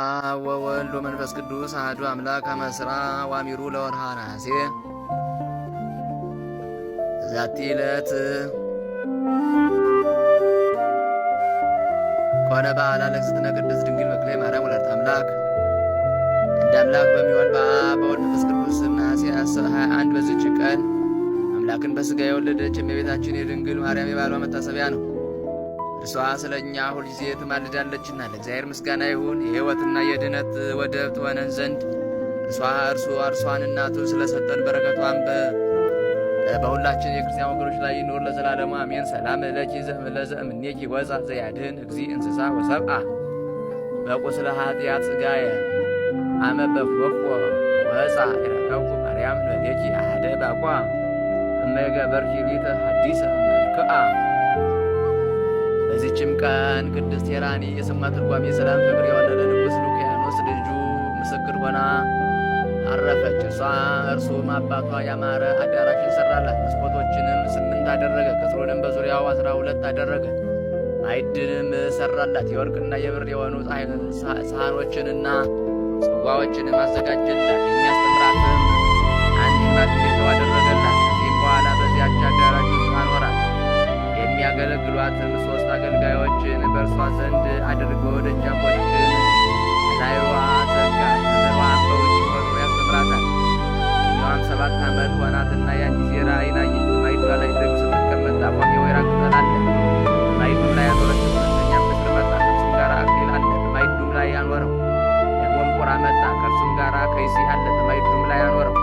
አብ ወወልድ ወመንፈስ ቅዱስ አሐዱ አምላክ። አመ እስራ ወአሚሩ ለወርኃ ነሐሴ ዛቲ ዕለት ኮነ በዓላ ለእግዝእትነ ቅድስት ድንግል መክሌ ማርያም ወላዲተ አምላክ። አንድ አምላክ በሚሆን በአብ በወልድ በመንፈስ ቅዱስ ስም ነሐሴ 21 በዚች ቀን አምላክን በሥጋ የወለደች የእመቤታችን የድንግል ማርያም የበዓሏ መታሰቢያ ነው። እርሷ ስለ እኛ ሁልጊዜ ትማልዳለችና ለእግዚአብሔር ምስጋና ይሁን። የሕይወትና የድነት ወደብ ትሆነን ዘንድ እርሷ እርሱ እርሷን እናቱን ስለሰጠን በረከቷን በሁላችን የክርስቲያን ወገኖች ላይ ይኑር ለዘላለሙ አሜን። ሰላም ለኪ ለዘእምኔኪ ወፃ ዘያድህን እግዚ እንስሳ ወሰብአ በቁስለ ኃጢአት ሥጋየ አመ በፍወፎ ወፃ ይረከብኩ ማርያም ንበሌኪ አሐደ ባቋ እመገበርኪ ሊተ ሐዲሰ መልክአ። በዚችም ቀን ቅድስት ሄራኒ የስሟ ትርጓሜ የሰላም ፍቅር የሆነ ለንጉሥ ሉኪያኖስ ልጁ ምስክር ሆና አረፈች። እርሷ እርሱም አባቷ ያማረ አዳራሽን ሰራላት። መስኮቶችንም 8 አደረገ። ቅጥሩንም በዙሪያው 12 አደረገ። ማዕድንም ሰራላት። የወርቅና የብር የሆኑ ሳህኖችንና ጽዋዎችንም አዘጋጀላት። የሚያስተምራትም አንድ ሽማግሌ ሰው አደረገላት። ከዚህም በኋላ በዚያች አዳራሽ ውስጥ አኖራት። የሚያገለግሏትም ሶስት አገልጋዮችን በእርሷ ዘንድ አድርጎ ደጃፎችን ላይዋ ዘጋ። መምህሯም በውጭ ሆኖ ያስተምራታል። ዕድሜዋም 7 ዓመት ሆናትና ያን ጊዜ ራእይን አየች። በማዕዷ ላይ ርግብ ስትቀመጥ ጣፏም የወይራ ቅጠል አለ። በማዕዱም ላይ አኖረችው። ሁለተኛም ንስር መጣ፣ ከእርሱም ጋር አክሊል አለ። በማዕዱም ላይ አኖረው። ደግሞም ቁራ መጣ፣ ከእርሱም ጋር ከይሲ አለ። በማዕዱም ላይ አኖረው።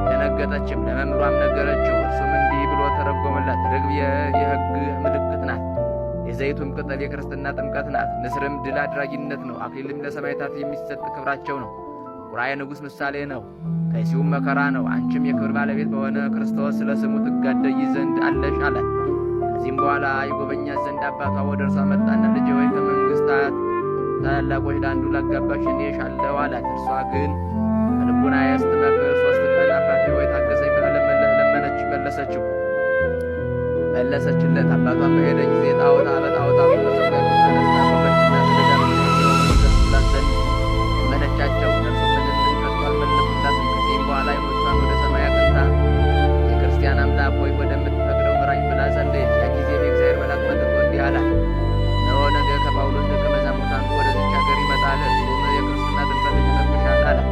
ደነገጠችም፣ ለመምህሯም ነገረችው። እርሱም እንዲህ ብሎ ተረጎመላት። ርግብ የሕግ ምልክት ናት። የዘይቱም ቅጠል የክርስትና ጥምቀት ናት። ንስርም ድል አድራጊነት ነው። አክሊልም ለሰማዕታት የሚሰጥ ክብራቸው ነው። ቁራ የንጉሥ ምሳሌ ነው። ከይሲውም መከራ ነው። አንቺም የክብር ባለቤት በሆነ ክርስቶስ ስለ ስሙ ትጋደይ ዘንድ አለሽ አላት። ከዚህም በኋላ ይጎበኛት ዘንድ አባቷ ወደ እርሷ መጣና ልጄ ሆይ፣ ከመንግሥታት ታላላቆች ለአንዱ ላጋባሽ እኔ እሻለሁ አላት። እርሷ ግን ከልቡናዬ ስትመክር 3 ቀን አባቴ ሆይ ታገሰኝ ብላ ለመነች፣ መለሰችው መለሰችለት። አባቷን በሄደ ጊዜ ጣዖታ በጣዖታቱ መሠዊያ ፊት ተነስታ ቆመችና ይገሥጹላት ዘንድ ለመነቻቸው። እነርሱም ምንም ምን ከቶ አልመለሱላትም። ከዚህም በኋላ ዓይኖቿን ወደ ሰማይ አቅንታ የክርስቲያን አምላክ ሆይ፣ ወደምትፈቅደው ምራኝ ብላ ጸለየች። ያን ጊዜም የእግዚአብሔር መልአክ መጥቶ እንዲህ አላት፣ እነሆ ነገ ከጳውሎስ ደቀ መዛሙርት አንዱ ወደዚች ሀገር ይመጣል፣ እርሱም የክርስትና ጥምቀትን ያጠምቅሻል አላት።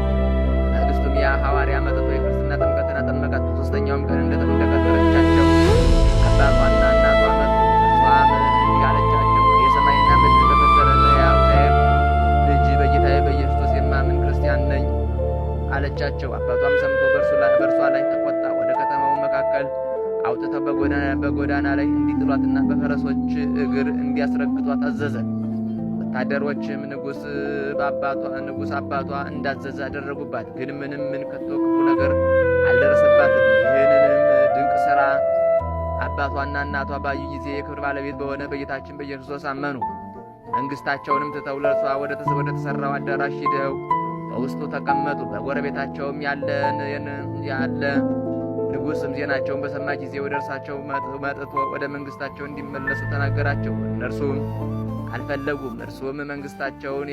በማግስቱም ያ ሐዋርያ መጥቶ የክርስትና ጥምቀትን አጠመቃት። በሦስተኛውም ቀን እንደቀጠረቻቸው አባቷና እናቷ መጡ። እርሷም እንዲህ አለቻቸው፣ የሰማይና ምድር በፈጠረ በሕያው እግዚአብሔር ልጅ በጌታዬ በኢየሱስ ክርስቶስ የማምን ክርስቲያን ነኝ አለቻቸው። አባቷም ሰምቶ በእርሷ ላይ ተቆጣ። ወደ ከተማው መካከል አውጥተው በጎዳና ላይ እንዲጥሏትና በፈረሶች እግር እንዲያስረግጧት አዘዘ። ወታደሮችም ንጉሥ አባቷ እንዳዘዘ አደረጉባት። ግን ምንም ምን ከቶ ክፉ ነገር አልደረሰባትም። ይህንንም ድንቅ ሥራ አባቷና እናቷ ባዩ ጊዜ የክብር ባለቤት በሆነ በጌታችን በኢየሱስ ክርስቶስ አመኑ። መንግሥታቸውንም ትተው ለእርሷ ወደ ተሠራው አዳራሽ ሂደው በውስጡ ተቀመጡ። በጎረቤታቸውም ያለ ንጉሥም ዜናቸውን በሰማ ጊዜ ወደ እርሳቸው መጥቶ ወደ መንግሥታቸው እንዲመለሱ ተናገራቸው። እነርሱም አልፈለጉም። እርሱም መንግሥታቸውን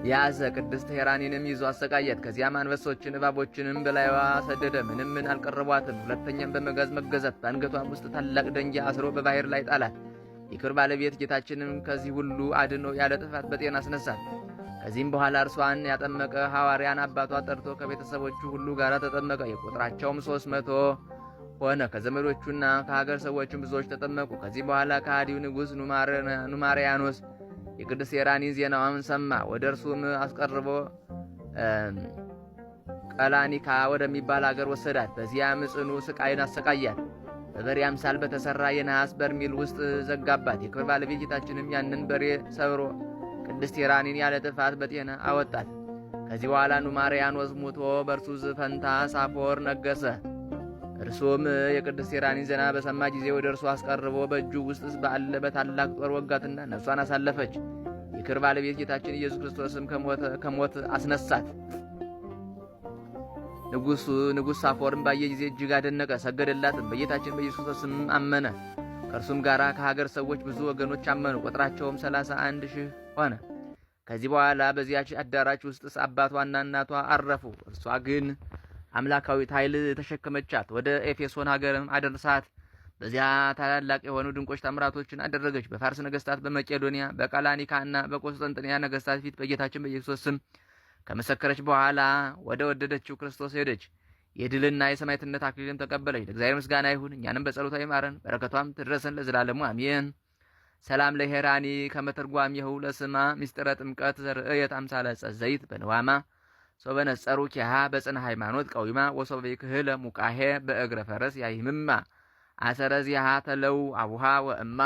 ያዘ። ቅድስት ሄራኒንም ይዞ አሰቃያት። ከዚያም አንበሶችን እባቦችንም በላይዋ ሰደደ። ምንም ምን አልቀረቧትም። ሁለተኛም በመጋዝ መገዛት። በአንገቷም ውስጥ ታላቅ ደንጊያ አስሮ በባሕር ላይ ጣላት። የክብር ባለቤት ጌታችንም ከዚህ ሁሉ አድኖ ያለ ጥፋት በጤና አስነሳት። ከዚህም በኋላ እርሷን ያጠመቀ ሐዋርያን አባቷ ጠርቶ ከቤተሰቦቹ ሁሉ ጋር ተጠመቀ። የቁጥራቸውም 300 ሆነ። ከዘመዶቹና ከሀገር ሰዎችም ብዙዎች ተጠመቁ። ከዚህ በኋላ ከሃዲው ንጉሥ ኑማሪያኖስ የቅድስት ሄራኒን ዜናዋን ሰማ። ወደ እርሱም አስቀርቦ ቀላኒካ ወደሚባል አገር ወሰዳት። በዚያም ጽኑ ስቃይን አሰቃያት። በበሬ አምሳል በተሰራ የነሐስ በርሜል ውስጥ ዘጋባት። የክብር ባለቤት ጌታችንም ያንን በሬ ሰብሮ ቅድስት ሄራኒን ያለ ጥፋት በጤና አወጣት። ከዚህ በኋላ ኑማሪያኖስ ሙቶ በእርሱ ፈንታ ሳፎር ነገሰ። እርሱም የቅድስት ሄራኒን ዜና በሰማ ጊዜ ወደ እርሱ አስቀርቦ በእጁ ውስጥ ባለ በታላቅ ጦር ወጋትና ነፍሷን አሳለፈች። የክብር ባለቤት ጌታችን ኢየሱስ ክርስቶስም ከሞት አስነሳት። ንጉሥ ሳፎርም ባየ ጊዜ እጅግ አደነቀ፣ ሰገደላትም። በጌታችን በኢየሱስ ክርስቶስም አመነ። ከእርሱም ጋር ከሀገር ሰዎች ብዙ ወገኖች አመኑ። ቁጥራቸውም 31,000 ሆነ። ከዚህ በኋላ በዚያች አዳራሽ ውስጥ አባቷና እናቷ አረፉ። እርሷ ግን አምላካዊት ኃይል ተሸከመቻት፣ ወደ ኤፌሶን ሀገርም አደረሳት። በዚያ ታላላቅ የሆኑ ድንቆች ታምራቶችን አደረገች። በፋርስ ነገስታት፣ በመቄዶንያ፣ በቀላኒካና በቆስጠንጥንያ ነገስታት ፊት በጌታችን በኢየሱስ ስም ከመሰከረች በኋላ ወደ ወደደችው ክርስቶስ ሄደች። የድልና የሰማዕትነት አክሊልም ተቀበለች። ለእግዚአብሔር ምስጋና ይሁን፣ እኛንም በጸሎቷ ይማረን፣ በረከቷም ትድረሰን ለዘላለሙ አሜን። ሰላም ለሄራኒ ከመተርጓሚሁ ለስማ ሚስጥረ ጥምቀት ዘርእየት አምሳለ ዘይት በንዋማ ሶበነጸሩ ኪሃ በጽነ ሃይማኖት ቀዊማ ወሶበ ይክህለ ሙቃሄ በእግረ ፈረስ ያይምማ አሰረዚሃ ተለው አቡሃ ወእማ።